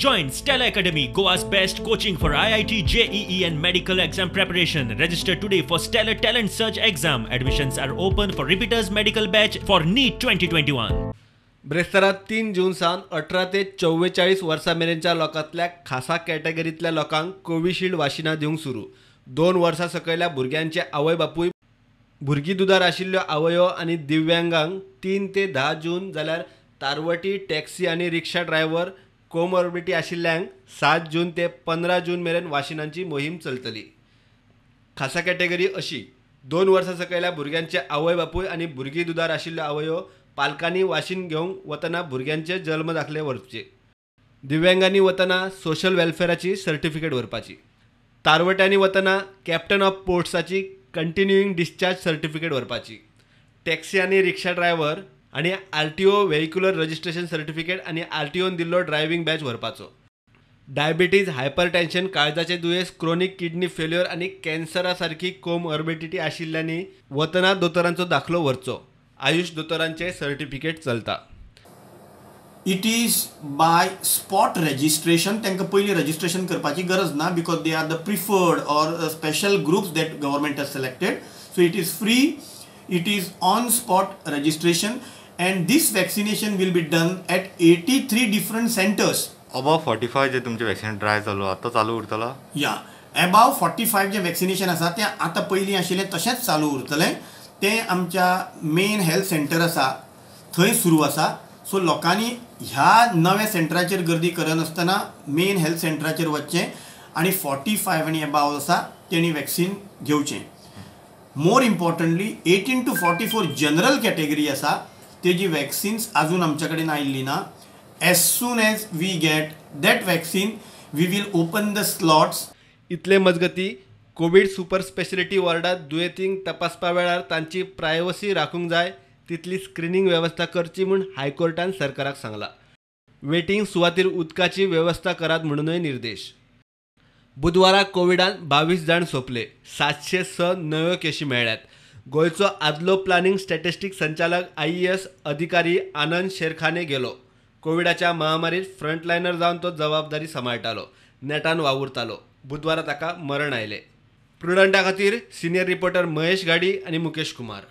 Join Stellar Academy, Goa's best coaching for IIT, JEE and medical exam preparation. Register today for Stellar Talent Search exam. Admissions are open for repeaters medical batch for NEET 2021. ब्रेस्तारा 3 जून सावन 18 ते 44 वर्सां मेरेनच्या लोकांतल्या खासा कॅटेगरींतल्या लोकांक Covishield वाशिनां दिवंक सुरू. 2 वर्सां सकयल्या भुरग्यांचे आवय बापूय, भुरगीं दुदार आशिल्ल्यो आवयो आनी दिव्यांगांक 3 ते 10 जून जाल्यार तारवटी, टॅक्सी आनी रिक्षा ड्रायव्हर, कोमॉर्बिडिटी आशिल्ल्यांक 7 जून ते 15 जून मेरेन वाशिनांची मोहीम चलतली. खासा कॅटेगरी अशी: 2 वर्सां सकयल्या भुरग्यांचे आवय बापूय आनी भुरगीं दुदार आशिल्ल्यो आवयो, पालकांनी वाशीन घेवंक वतना भुरग्यांचे जल्म दाखले व्हरचे, दिव्यांगांनी वतना सोशल वेलफेराची सर्टिफिकेट व्हरपाची, तारवट्यांनी वतना कॅप्टन ऑफ पोर्ट्साची कंटिन्युइंग डिस्चार्ज सर्टिफिकेट व्हरपाची, टॅक्सी आनी रिक्षा ड्रायव्हर आनी RTO vehicular registration certificate आनी आरटीओन दिल्लो ड्रायव्हिंग बॅच व्हरपाचो. डायबिटीज, हायपरटेन्शन, काळजाचे दुयेंस, क्रोनीक किडनी फेल्युअर आनी कॅन्सरा सारकी कोमॉर्बिडिटी आशिल्ल्यांनी वतना दोतोरांचो दाखलो व्हरचो. आयुष दोतोरांचे सर्टिफिकेट चलता. It is by spot registration. तांकां पयलीं रजिस्ट्रेशन करपाची गरज ना, because they are the preferred or special groups that government has selected. So it is free, it is on spot registration, and this vaccination will be done at 83 different centres. Above 45 जे तुमचे vaccine dry चालू आतां चालू उरतला? या, एबाव 45 जे vaccination आसा तें आतां पयलीं आशिल्लें तशेंच चालू उरतलें. तें आमच्या मेन हेल्थ सेंटर आसा थंय सुरू आसा. सो लोकांनी ह्या नव्या सेंटराचेर गर्दी करनासतना मेन हेल्थ सेंटराचेर वचचें आनी 45 आनी एबाव आसा तेणी वॅक्सिन घेवचें. More importantly 18 to 44 general category आसा तेजी वॅक्सिन्स आजून आमच्या कडेन आयिल्ली ना. As soon as we get that vaccine we will open the slots. इतले मजगती कोवीड सुपर स्पेशलिटी वॉर्डात दुयेंतींक तपासपा वेळार तांची प्रायवसी राखूंक जाय तितली स्क्रिनींग वेवस्था करची म्हूण हायकोर्टान सरकाराक सांगला. वेटिंग सुवातीर उदकाची वेवस्था करात म्हणूनय निर्देश. बुधवारा कोविडान 22 जाण सोंपले, 706 नव्यो केशी मेळ्ळ्यात. गोंयचो आदलो प्लानिंग स्टॅटिस्टीक संचालक IAS अधिकारी आनंद शेरखाने गेलो. कोविडाच्या महामारीत फ्रंटलायनर जावन तो जबाबदारी सांबाळटालो, नेटान वावुरतालो. बुधवारा ताका मरण आयलें. प्रुडंटा खातीर सिनियर रिपोर्टर महेश घाडी आनी मुकेश कुमार.